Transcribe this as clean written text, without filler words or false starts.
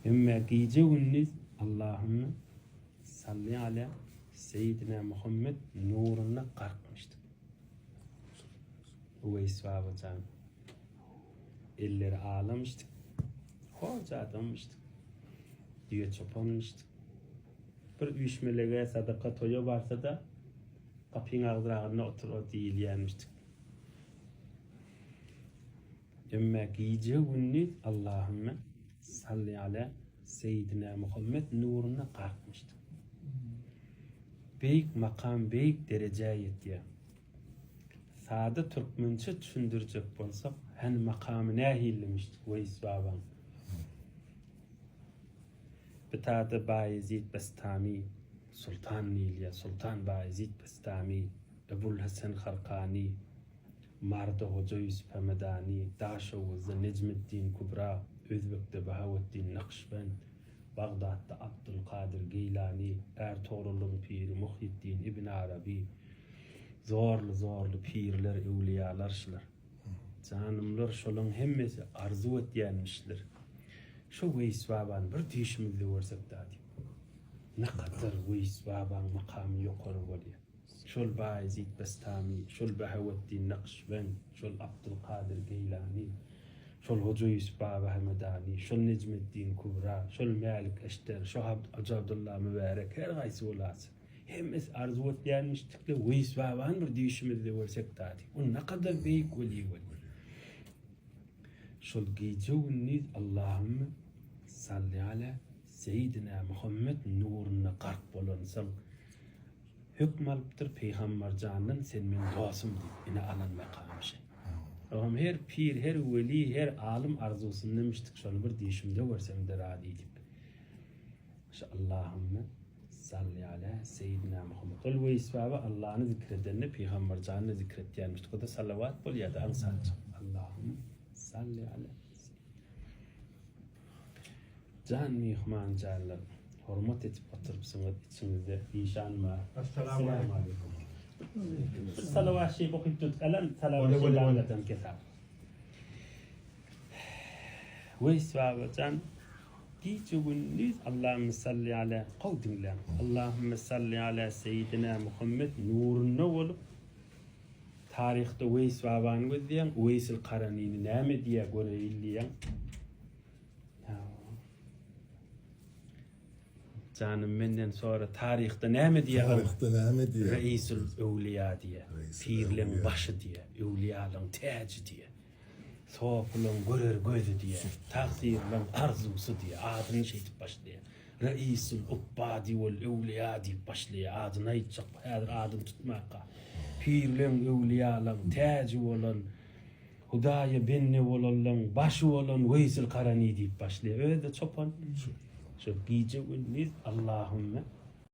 Emme gije-gündiz Allahümme salli ala Seýidina Muhammed nuruna garkmyşdyk. Uweýs babajan elleri alamyşdyk. Horja adamyşdyk. Düýe çopanmyşdyk. Bir üýşmelege, sadaka, toýa barsa-da, gapyň agzyragynda otur o diýilýänmişdik. Emme gije-gündiz Allahümme salli ala Seýidina Muhammed nuruna garkmyşdyk. Beýik makam, beýik derejä ýetýär. Sada türkmençe düşündirjek bolsak, hany makamy nähilimişdik Weýis babaň? Bitada Baýezit Bestami, Sultan diýilýär, Sultan Baýezit Bestami, Ebul Hesen Harkany, Maryda Hoja Ýusup Hemedany, Daşoguzda Nejmeddin Kubra, Özbekde Bahaweddin Nakşbend, Bagdatda Abdulkadyr Geýlany, Ärtogrulyň piri Muhýiddin ibn Araby, zorly-zorly pirler, öwlüýalar şular. Janymlar şolaň hemmesi arzuw etýänmişler. Şo Weýis babany bir düýşümizde görsek-dä diýip. Nakadar Weýis babaň makamy ýokary bolýar. Şol Baýezit Bestami, şol Bahaweddin Nakşbend, şol Abdulkadyr Geýlany, şol Hoja Ýusup Baba Hemedany, şol Nejmeddin Kubra, şol Mälik Eşter, şo Hoja Abdylla Mübärek her haýsy bolasy. Hemmesi arzuw etýänmişdikle Weýis babany bir düýşümizde görsek dady. O nakadar beýik weli weli. Şol gije-gündiz Allahümme salli ala Seýidina Muhammed nuruna gark bolansoň hökm alypdyr Pygambarjandan sen meň dosum diýip ine alan makamy şe. Oňam her pir her weli her alym arzuwsyndamişdik şony bir düýşümde görsemde razy diýip. Şu Allahümme salli ala Seýidina Muhammed. Ol Weýis baba Allany zikr edende Pygambarjany da zikr etýänmişdik. O-da salawat bolýardy aňsatjyk. Allahümme salli ala Jan myhman janlar, hormat edip oturypsyňyz içiňizde işan bar. Assalamu aleýkum. Bir salawat şeýip okyp durduk alan salawat şeýle aňladan kesap. Weýis babajan gije gündiz Allahümme salli ala gowy diňläň. Allahümme salli ala seýidina Muhammed nurunda bolup taryhda Weýis babany gözleýäň, Uweýsil Karanyny näme diýýär göreýin diýýäň. Janym menden sora taryhda näme diýýär? Taryhda näme diýýär? Reisül öwliýa diýýär. Pirleň başy diýýär. Öwliýalaň täji diýýär. Sopulaň görer gözi diýýär. Tagsyrlaň arzuwsy diýýär. Adyny şeýdip başlaýar. Reisül ubbadi wel öwliýa diýip başlaýar. Adyny aýtjak häzir adyny tutmaka. Pirleň öwliýalaň täji bolan Hudaýa bende bolanlaň başy bolan Weýsil Karani diýip başlaýar. Özi-de çopan. Şo gije-gündiz Allahümme.